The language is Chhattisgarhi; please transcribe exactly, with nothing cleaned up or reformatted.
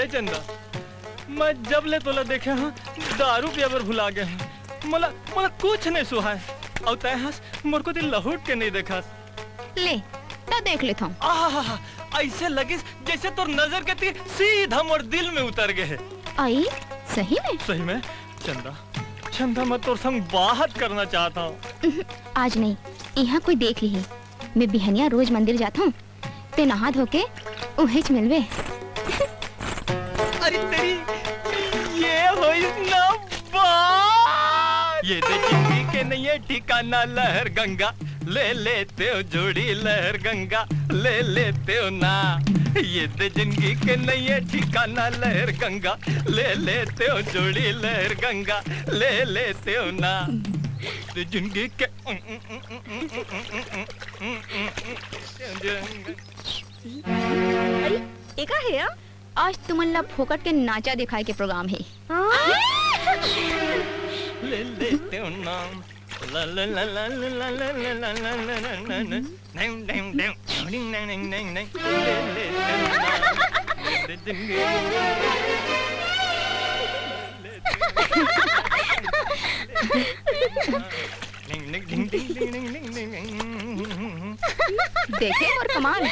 ए चंदा, मैं जब ले तोला देखे हंव, दारू पिए बर भुला गे हंव। मोला, मोला कुछ नहीं सुहाय। अउ तैं हस, मोर कोती लहुट के नहीं देखस। ले, त देख लेथंव। आहा, ऐसे लगिस जैसे तोर नजर के तीर सीधा मोर दिल में उतर गे हे। आई, सही में? सही में, चंदा, चंदा, मैं तोर संग बात करना चाहत हंव। उहुं, आज नहीं, इहां कोई देख लिही। मैं बिहनिया रोज मंदिर जाथंव, तैं नहा धो के उहेच मिलबे। अरे तेरी, ये होइस ना बात। ये दे जिंदगी के नइये ठिकाना लहर गंगा, ले लेतेंव जोड़ी लहर गंगा, ले लेतेंव ना। ये दे जिंदगी के नइये ठिकाना लहर गंगा, ले लेतेंव जोड़ी लहर गंगा, ले लेतेंव ना। दे जिंदगी के अरे, एका हे या? आज तुमन ला फोकट के नाचा दिखाए के प्रोग्राम हे। हाँ? ले लेतेंव ना। ला, ला, ला। नहीं, नहीं, नहीं। डिंग, डिंग, डिंग, डिंग, डिंग। ले लेतेंव ना। ले लेतेंव ना। देखे मोर कमाल।